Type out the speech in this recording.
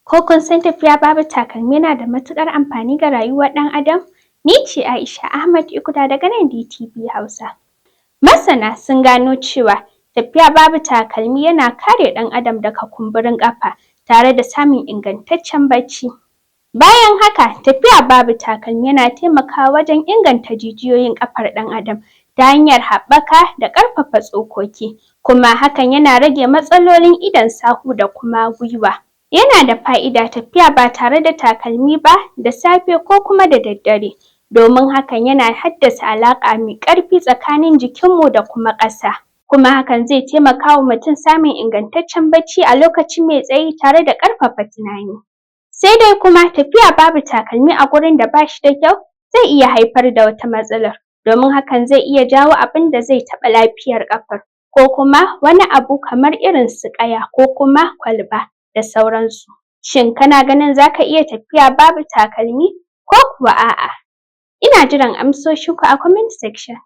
Ko kun san tafiya babu takalmi yana da matuƙar amfani ga rayuwar ɗan adam? Ni ce Aisha Ahmad Ikuta daga nan DTV Hausa. Masana sun gano cewa tafiya babu takalmi yana kare ɗan adam daga kumburin ƙafa tare da samun ingantaccen bacci. Bayan haka, tafiya babu takalmi yana taimakawa wajen inganta jijiyoyin ƙafar ɗan adam ta hanyar haɓaka da ƙarfafa tsokoki, kuma hakan yana rage matsalolin idon sahu da kuma gwiwa. Yana da fa'ida tafiya ba tare da takalmi ba da safe ko kuma da daddare, domin hakan yana haddasa alaƙa mai ƙarfi tsakanin jikinmu da kuma ƙasa. Kuma hakan zai taimaka wa mutum samun ingantaccen bacci a lokaci mai tsayi tare da ƙarfafa tunani. Sai dai kuma tafiya babu takalmi a gurin da ba shi da kyau zai iya haifar da wata matsalar, domin hakan zai iya jawo abin da zai taɓa lafiyar ƙafar ko kuma wani abu kamar irin su ƙaya ko kuma kwalba da sauransu. Shin kana ganin za ka iya tafiya babu takalmi ko kuwa a'a? Ina jiran amsoshinku a comment section.